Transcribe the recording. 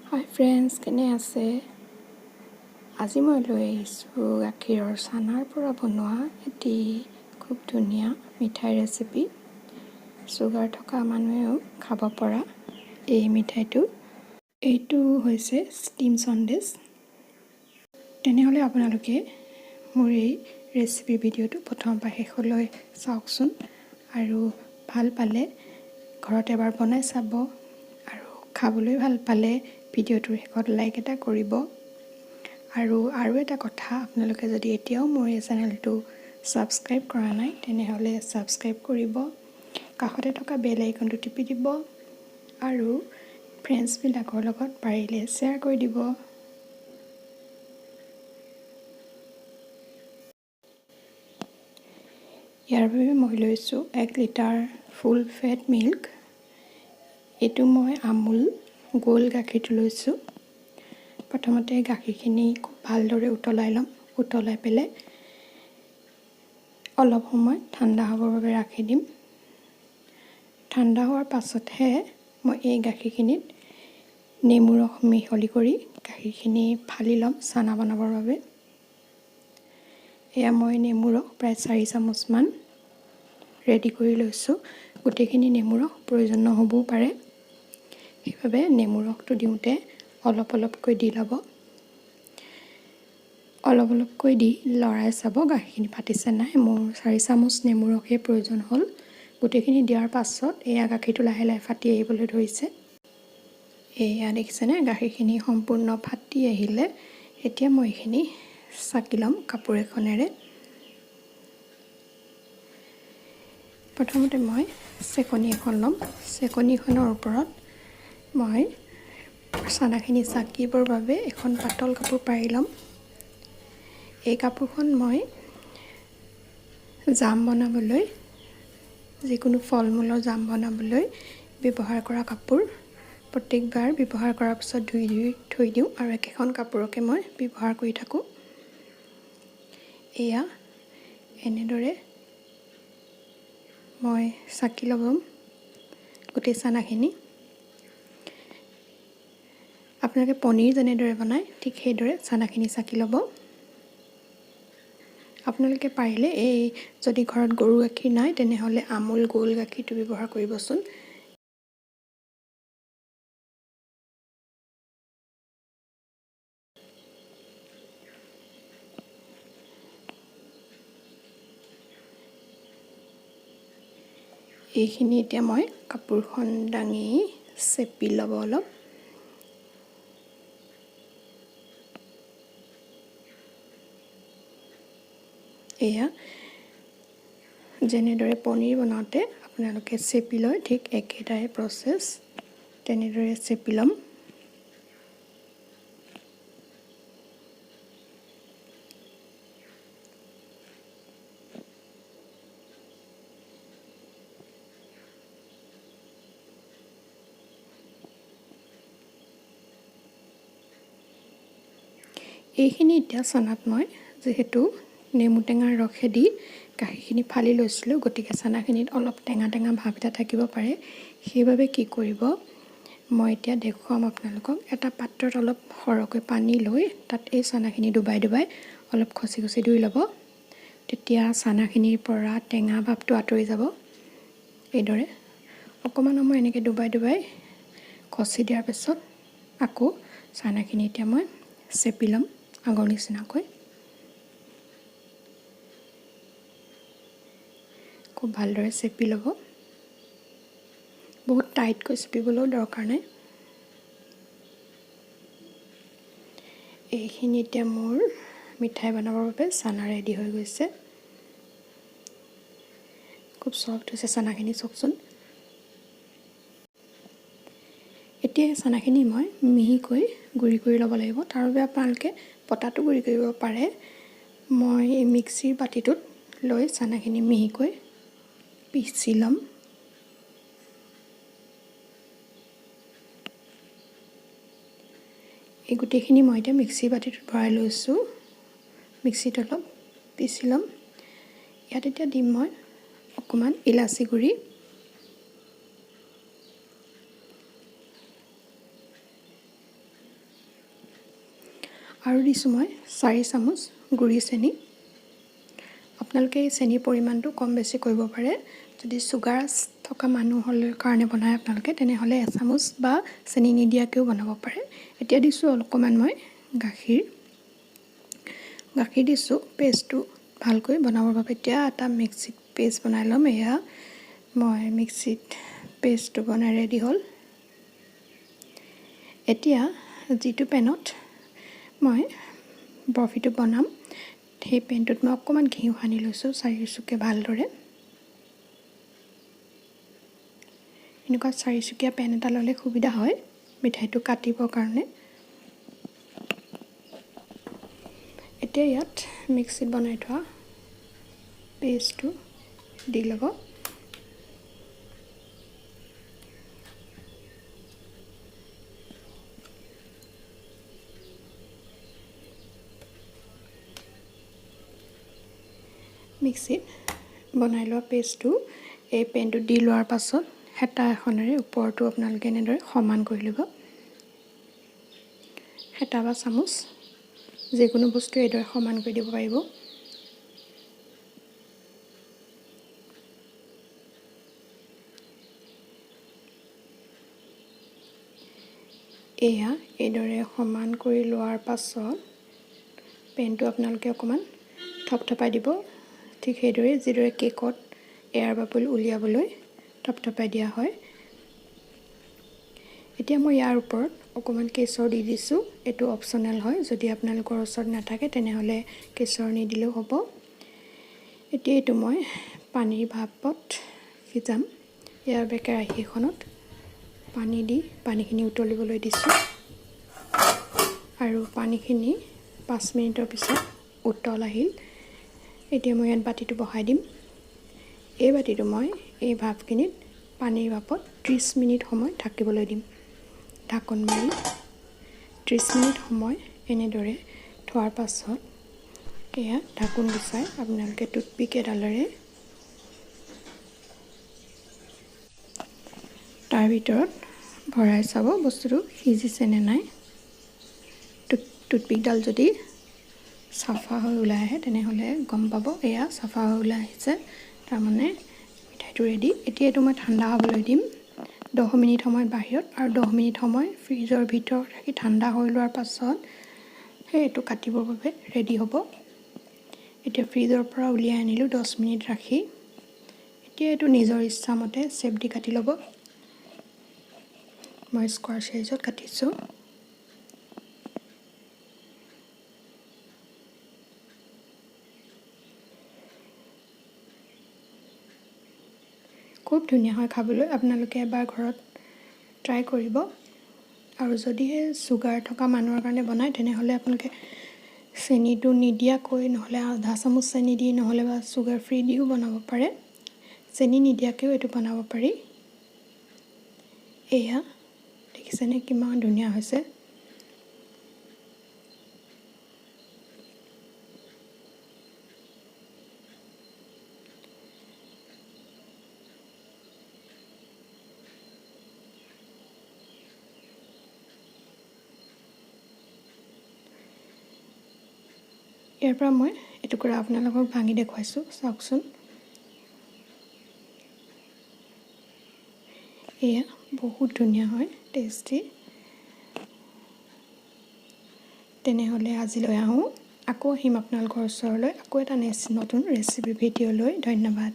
হাই friends, কেনে আছে? আজি মই লৈ আহিছোঁ গাখীৰৰ চানাৰ পৰা বনোৱা এটি খুব ধুনীয়া মিঠাই ৰেচিপি। চুগাৰ থকা মানুহেও খাব পৰা এই মিঠাইটো। এইটো হৈছে ষ্টিম সন্দেশ। তেনেহ'লে আপোনালোকে মোৰ এই ৰেচিপি ভিডিঅ'টো প্ৰথমৰ পৰা শেষলৈ চাওকচোন আৰু ভাল পালে ঘৰত এবাৰ বনাই চাব আৰু খাবলৈ ভাল পালে ভিডিঅ'টোৰ শেষত লাইক এটা কৰিব। আৰু আৰু এটা কথা, আপোনালোকে যদি এতিয়াও মোৰ এই চেনেলটো ছাবস্ক্ৰাইব কৰা নাই তেনেহ'লে ছাবস্ক্ৰাইব কৰিব, কাষতে থকা বেল আইকনটো টিপি দিব আৰু ফ্ৰেণ্ডছবিলাকৰ লগত পাৰিলে শ্বেয়াৰ কৰি দিব। ইয়াৰ বাবে মই লৈছোঁ 1 লিটাৰ ফুল ফেট মিল্ক। এইটো মই আমুল গোল গাখীৰটো লৈছোঁ। প্ৰথমতে গাখীৰখিনি খুব ভালদৰে উতলাই ল'ম। উতলাই পেলাই অলপ সময় ঠাণ্ডা হ'বৰ বাবে ৰাখি দিম। ঠাণ্ডা হোৱাৰ পাছতহে মই এই গাখীৰখিনিত নেমু ৰস মিহলি কৰি গাখীৰখিনি ফালি ল'ম চানা বনাবৰ বাবে। এয়া মই নেমু ৰস প্ৰায় 4 চামুচমান ৰেডি কৰি লৈছোঁ। গোটেইখিনি নেমু ৰস প্ৰয়োজন নহ'বও পাৰে, সেইবাবে নেমু ৰসটো দিওঁতে অলপ অলপকৈ দি ল'ব। অলপ অলপকৈ দি লৰাই চাব গাখীৰখিনি ফাটিছে নাই। মোৰ 4 চামুচ নেমু ৰসেই প্ৰয়োজন হ'ল। গোটেইখিনি দিয়াৰ পাছত এয়া গাখীৰটো লাহে লাহে ফাটি আহিবলৈ ধৰিছে। এয়া দেখিছেনে, গাখীৰখিনি সম্পূৰ্ণ ফাটি আহিলে। এতিয়া মই এইখিনি চাকি ল'ম কাপোৰ এখনেৰে। প্ৰথমতে মই চেকনি এখন ল'ম। চেকনিখনৰ ওপৰত মই চানাখিনি চাকিবৰ বাবে এখন পাতল কাপোৰ পাৰি ল'ম। এই কাপোৰখন মই জাম বনাবলৈ, যিকোনো ফল মূলৰ জাম বনাবলৈ ব্যৱহাৰ কৰা কাপোৰ। প্ৰত্যেকবাৰ ব্যৱহাৰ কৰাৰ পিছত ধুই ধুই থৈ দিওঁ আৰু একেখন কাপোৰকে মই ব্যৱহাৰ কৰি থাকোঁ। এয়া এনেদৰে মই চাকি ল'ম গোটেই চানাখিনি। আপোনালোকে পনীৰ যেনেদৰে বনায় ঠিক সেইদৰে চানাখিনি চাকি ল'ব। আপোনালোকে পাৰিলে এই যদি ঘৰত গৰু গাখীৰ নাই তেনেহ'লে আমুল গোল গাখীৰটো ব্যৱহাৰ কৰিবচোন। এইখিনি এতিয়া মই কাপোৰখন দাঙি চেপি ল'ব অলপ। এয়া যেনেদৰে পনীৰ বনাওঁতে আপোনালোকে চেপি লয় ঠিক একেটাই প্ৰচেছ, তেনেদৰে চেপি ল'ম। এইখিনি এতিয়া চানাত মই যিহেতু নেমু টেঙাৰ ৰসেদি গাখীৰখিনি ফালি লৈছিলোঁ, গতিকে চানাখিনিত অলপ টেঙা টেঙা ভাৱ এটা থাকিব পাৰে। সেইবাবে কি কৰিব, মই এতিয়া দেখুৱাম আপোনালোকক। এটা পাত্ৰত অলপ সৰহকৈ পানী লৈ তাত এই চানাখিনি ডুবাই ডুবাই অলপ খচি খচি ধুই ল'ব। তেতিয়া চানাখিনিৰ পৰা টেঙা ভাৱটো আঁতৰি যাব। এইদৰে অকণমান সময় এনেকৈ ডুবাই ডুবাই খচি দিয়াৰ পিছত আকৌ চানাখিনি এতিয়া মই চেপি ল'ম আগৰ নিচিনাকৈ। খুব ভালদৰে চেপি ল'ব, বহুত টাইটকৈ চেপিবলৈও দৰকাৰ নাই। এইখিনি এতিয়া মোৰ মিঠাই বনাবৰ বাবে চানা ৰেডি হৈ গৈছে। খুব চফ্ট হৈছে চানাখিনি, চাওকচোন। এতিয়া এই চানাখিনি মই মিহিকৈ গুড়ি কৰি ল'ব লাগিব। তাৰ বাবে আপোনালোকে পটাটো গুড়ি কৰিব পাৰে। মই এই মিক্সিৰ বাতিটোত লৈ চানাখিনি মিহিকৈ পিচি ল'ম। এই গোটেইখিনি মই এতিয়া মিক্সিৰ বাতিটোত ভৰাই লৈছোঁ। মিক্সিত অলপ পিচি ল'ম। ইয়াত এতিয়া দিম মই অকণমান ইলাচি গুড়ি, আৰু দিছোঁ মই 4 চামুচ গুড়ি চেনি। আপোনালোকে এই চেনিৰ পৰিমাণটো কম বেছি কৰিব পাৰে। যদি চুগাৰ থকা মানুহৰ কাৰণে বনায় আপোনালোকে, তেনেহ'লে এচামুচ বা চেনি নিদিয়াকৈও বনাব পাৰে। এতিয়া দিছোঁ অকণমান মই গাখীৰ। গাখীৰ দিছোঁ পেষ্টটো ভালকৈ বনাবৰ বাবে। এতিয়া এটা মিক্সিত পেষ্ট বনাই ল'ম। এয়া মই মিক্সিত পেষ্টটো বনাই ৰেডি হ'ল। এতিয়া যিটো পেনত মই বৰফিটো বনাম, সেই পেনটোত মই অকণমান ঘিউ সানি লৈছোঁ চাৰিচুকে ভালদৰে। এনেকুৱা চাৰিচুকীয়া পেন এটা ল'লে সুবিধা হয় মিঠাইটো কাটিবৰ কাৰণে। এতিয়া ইয়াত মিক্সিত বনাই থোৱা পেষ্টটো দি ল'ব। মিক্সিত বনাই লোৱা পেষ্টটো এই পেনটোত দি লোৱাৰ পাছত হেতা এখনেৰে ওপৰটো আপোনালোকে এনেদৰে সমান কৰি ল'ব। হেতা বা চামুচ যিকোনো বস্তু এইদৰে সমান কৰি দিব পাৰিব। এয়া এইদৰে সমান কৰি লোৱাৰ পাছত পেনটো আপোনালোকে অকণমান থপথপাই দিব, ঠিক সেইদৰে যিদৰে কেকত এয়াৰ বাবল উলিয়াবলৈ থপথপাই দিয়া হয়। এতিয়া মই ইয়াৰ ওপৰত অকণমান কেশৰ দি দিছোঁ। এইটো অপশ্যনেল হয়, যদি আপোনালোকৰ ওচৰত নাথাকে তেনেহ'লে কেশৰ নিদিলেও হ'ব। এতিয়া এইটো মই পানীৰ ভাপত সিজাম। ইয়াৰ বাবে কেৰাহী এখনত পানী দি পানীখিনি উতলিবলৈ দিছোঁ আৰু পানীখিনি 5 মিনিটৰ পিছত উতল আহিল। এতিয়া মই ইয়াত বাতিটো বহাই দিম। এই বাতিটো মই এই ভাপখিনিত পানীৰ ভাপত 30 মিনিট সময় থাকিবলৈ দিম। ঢাকোন মাৰি 30 মিনিট সময় এনেদৰে থোৱাৰ পাছত এয়া ঢাকোন গুচাই আপোনালোকে টুথপিক এডালেৰে তাৰ ভিতৰত ভৰাই চাব বস্তুটো সিজিছে নে নাই। টুথপিকডাল যদি চাফা হৈ ওলাই আহে তেনেহ'লে গম পাব এয়া চাফা হৈ ওলাই আহিছে, তাৰমানে মিঠাইটো ৰেডি। এতিয়া এইটো মই ঠাণ্ডা হ'বলৈ দিম 10 মিনিট সময় বাহিৰত আৰু 10 মিনিট সময় ফ্ৰিজৰ ভিতৰত ৰাখি ঠাণ্ডা হৈ লোৱাৰ পাছত সেই এইটো কাটিবৰ বাবে ৰেডি হ'ব। এতিয়া ফ্ৰিজৰ পৰা উলিয়াই আনিলোঁ 10 মিনিট ৰাখি। এতিয়া এইটো নিজৰ ইচ্ছামতে শ্বেপ দি কাটি ল'ব। মই স্কোৱাৰ চাইজত কাটিছোঁ। খুব ধুনীয়া হয় খাবলৈ, আপোনালোকে এবাৰ ঘৰত ট্ৰাই কৰিব। আৰু যদিহে চুগাৰ থকা মানুহৰ কাৰণে বনায় তেনেহ'লে আপোনালোকে চেনিটো নিদিয়াকৈ, নহ'লে আধা চামুচ চেনি দি, নহ'লে বা চুগাৰ ফ্ৰী দিও বনাব পাৰে। চেনি নিদিয়াকৈও এইটো বনাব পাৰি। এয়া দেখিছেনে কিমান ধুনীয়া হৈছে। ইয়াৰ পৰা মই এটুকুৰা আপোনালোকক ভাঙি দেখুৱাইছোঁ, চাওকচোন। এয়া বহুত ধুনীয়া হয়, টেষ্টি। তেনেহ'লে আজিলৈ আহোঁ, আকৌ আহিম আপোনালোকৰ ওচৰলৈ আকৌ এটা নতুন ৰেচিপি ভিডিঅ' লৈ। ধন্যবাদ।